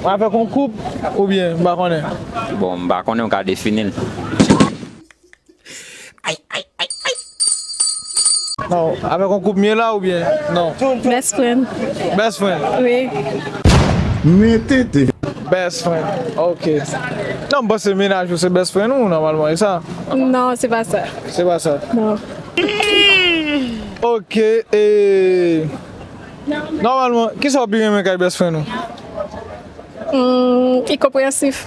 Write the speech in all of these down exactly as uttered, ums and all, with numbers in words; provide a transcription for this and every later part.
Avèk yon koup oubyen m pa konnen? Bon, m pa konnen, ou ka defini l. Ay, ay, ay, ay. Non, avèk yon koup m ye la oubyen non? Best friend. Best friend? Wi. Men tete. Best friend, ok. Non, m panse mennaj ou se best friend ou nòmalman, e sa? Non, se pa sa. Se pa sa? Non. Ok, e nòmalman, kisa w pi renmen kay best friend ou? Hmm, li konpreyansif.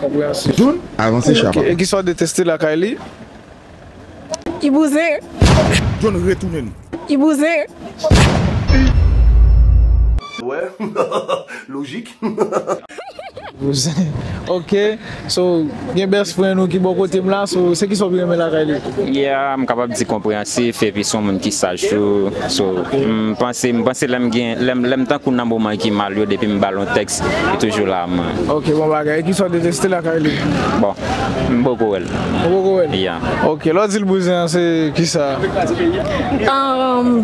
Konpreyansif. John, avanse chapa. Ok, e kisa w deteste lakay li? Li bouzen. John, retounen. Li bouzen. Wè, lojik. Bouzen. Ok, so, gen best friend ou ki bò kote m la, so, se kisa w pi renmen lakay li? Yeah, m kapab di konpreyansif, epi se yon moun ki saj tou. So, m panse, m panse lè m gen, lè m, lè m tankou nan moman ki mal yo, depi m ba l yon tèks, li toujou la a mwen. Ok, bon bagay. E kisa w deteste lakay li? Bon, m poko wè l. Ou poko wè l? Yeah. Ok, lè w di l bouzen an, se kisa? Um,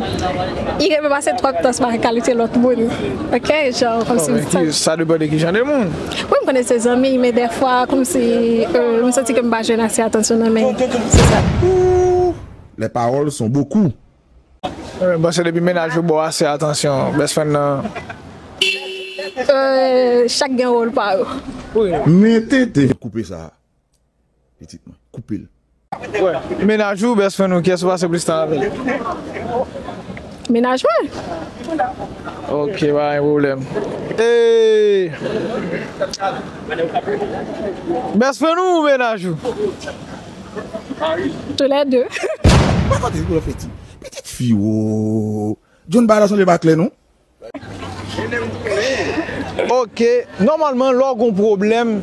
li renmen pase twòp tan sou kalite lòt moun. Ok, jan, kòmsi m sa depann de ki jan de moun. Wi, m konnen se zanmi, men dèfwa, kòmsi, euh, m santi ke m pa jwenn ase atansyon nan men. Se sa. Ouh, les paroles sont beaucoup. Wi, m panse depi mennaj ou ba w ase atansyon, best friend nan. Euh, chak gen wòl pa yo. Wi. Men tete. Koupe sa. Pitit mwen. Koupe l. Wè. Mennaj ou, best friend ou, kiyès ou pase plis tan avè l? Mennaj mwen. Ok, pa gen pwoblèm. E best friend ou, mennaj ou? Tou lè de. Pa kote pou fè ti pitit fi wo. John ba la sanble pa klè non. Ok, nòmalman, lè w gen yon pwoblèm,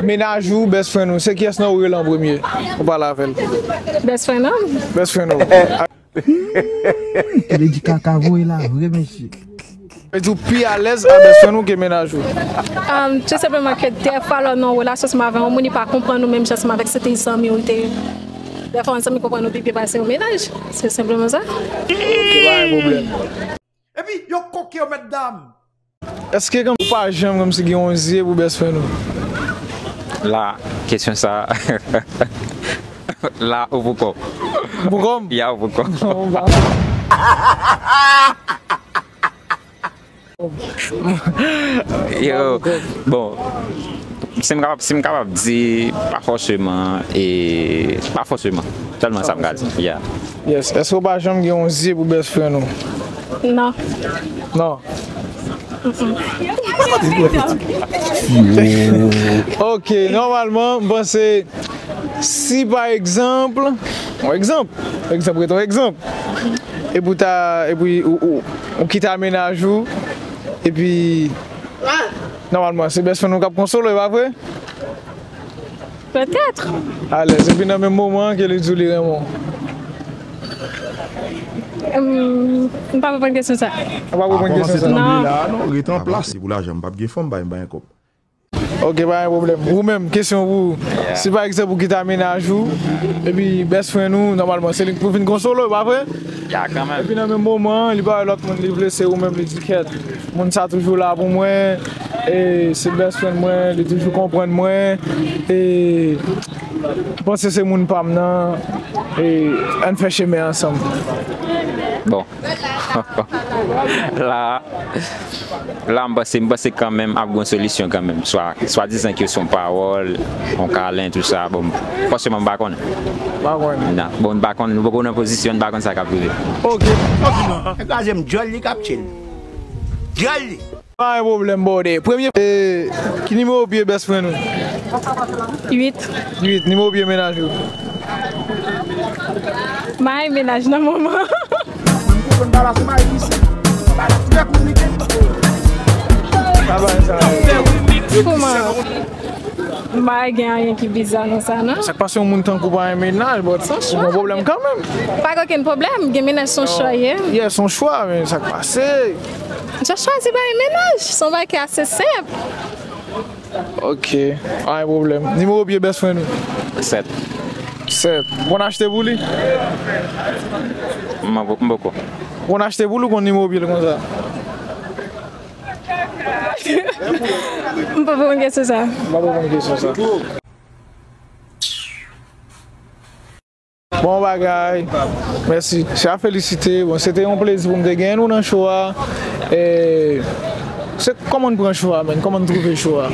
mennaj ou, best friend ou, se kiyès nan ou rele an premye pou pale avè l? Best friend nan. Best friend ou. Ki le di kaka voye la vre mesye. Vle di w pi alèz a best friend ou ke mennaj ou? Um, tou senpleman ke dèfwa lè w nan yon relasyon ansanm avè yon moun, li pa konprann ou menm jan ansanm avèk se te zanmi ou te ye. Dèfwa yon zanmi konprann ou pi byen pase yon mennaj. Se senpleman sa. Ok, pa gen pwoblèm. Epi, yo koke yo, mètdam. Èske kòm ou pa janm kòmsi gen yon zye pou best friend ou? La, kesyon sa. La, ou pou kò w. Pou kò m? Ya, ou pou kò w. Non, m pa. Yo, bon, si m kapab, si m kapab di, pa fòseman, e, pa fòseman. Sèlman sa m ka di. Yeah. Yes. Èske w pa janm gen yon zye pou best friend ou? Non. Non. Ok, nòmalman, m panse si pa egzanp, yon egzanp, egzanp rete yon egzanp, epi w ta, epi ou, ou, ou kite a mennaj ou, epi nòmalman, se best friend ou k ap konsole w, e pa vre? Petèt. Alèz, epi nan menm moman an ke li di w li renmen w. Hum, m pa konprann kesyon sa. Ou pa konprann kesyon sa? Non. Non, rete an plas. Si pou lajan, m p ap gen fanm, bay m bay yon kòb. Ok, pa gen pwoblèm. Ou menm, kesyon pou ou. Si pa egzanp ou kite a mennaj ou, epi best friend ou, nòmalman, se li k pou vin konsole w, e pa vre? Ya, kanmenm. Epi nan menm moman an, li pa wè lòt moun, li vle se ou menm, li di kèt. Moun sa toujou la pou mwen, e se best friend mwen, li toujou konprann mwen, e m panse se moun pa m nan, e ann fè chemen ansanm. Bon. La, la, m panse, m panse kanmenm ap gen yon solisyon kanmenm. Swa, swadizan ke se yon pawòl, yon kalen, tou sa. Bon, fòseman, m pa konnen. Pa konnen. Non. Bon, m pa konnen. Nou poko nan pozisyon, m pa konn sa k ap rive. Ok. Nèg la di m djòl li k ap tchil. Djòl li. Pa gen pwoblèm, brother. Premye, e, ki nimewo pye best friend ou? Uit. Uit. Nimewo pye mennaj ou? May mennaj nan moman. Mwen m konprann bagay la, se mari ki se. Bagay la trè konplike. Sa bagay sa. Kòman? M pa gen anyen ki biza nan sa, non. Sa k pase yon moun tankou pa gen mennaj, but ou gen pwoblèm kanmenm. Pa gen okenn pwoblèm, gen mennaj se yon chwa, yeah. Yeah, se yon chwa, men sa k pase. Yo chwazi bay mennaj, se yon bagay ki ase senp. Ok, pa gen pwoblèm. Nimewo pye best friend ou? Sèt. Sèt. Ou konn achte pou li? M, m poko. Ou konn achte pou li, ou konn nimewo pye l konsa? M pa reponn kesyon sa. M pa reponn kesyon sa. Bon bagay. Mèsi. Se a felisite. Bon, se te yon plezi pou m te genyen nou nan show a. E, se, kòman n pran show a, menn? Kòman n twouve show a?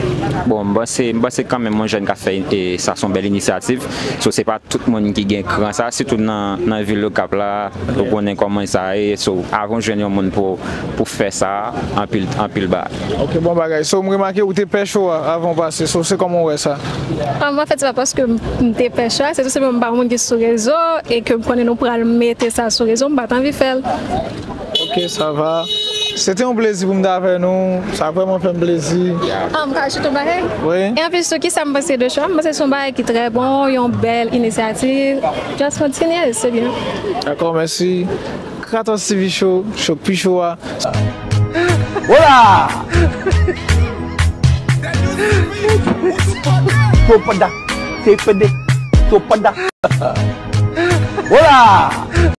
Bon, m panse, m panse kanmenm yon jèn k ap fè, e, sa se yon bèl inisyativ. So, se pa tout moun ki gen kran sa, sitou nan, nan vil Okap la, ou konnen kòman sa ye. So, avan w jwenn yon moun pou, pou fè sa, anpil, anpil bagay. Ok, bon bagay. So, m remake ou te pè show a avan w pase. So, se kòman w wè sa? Ah, anfèt, se pa paske m, m te pè show a, se tou senpleman m pa yon moun ki sou rezo e ke m konnen nou pral mete sa sou rezo, m pa t anvi fè l. Ok, sa va. Se te yon plezi pou m t avè nou. Sa vrèman fè m plezi. Ah, m ka ajoute yon bagay? Wi. E anplis tou, kisa m panse de show a? M panse se yon bagay ki trè bon, yon bèl inisyativ. Just kontinye, se byen. Dakò, mèsi. Kratos T V Show, show pi show a. Hola! Topada, tepede, topada. Hola!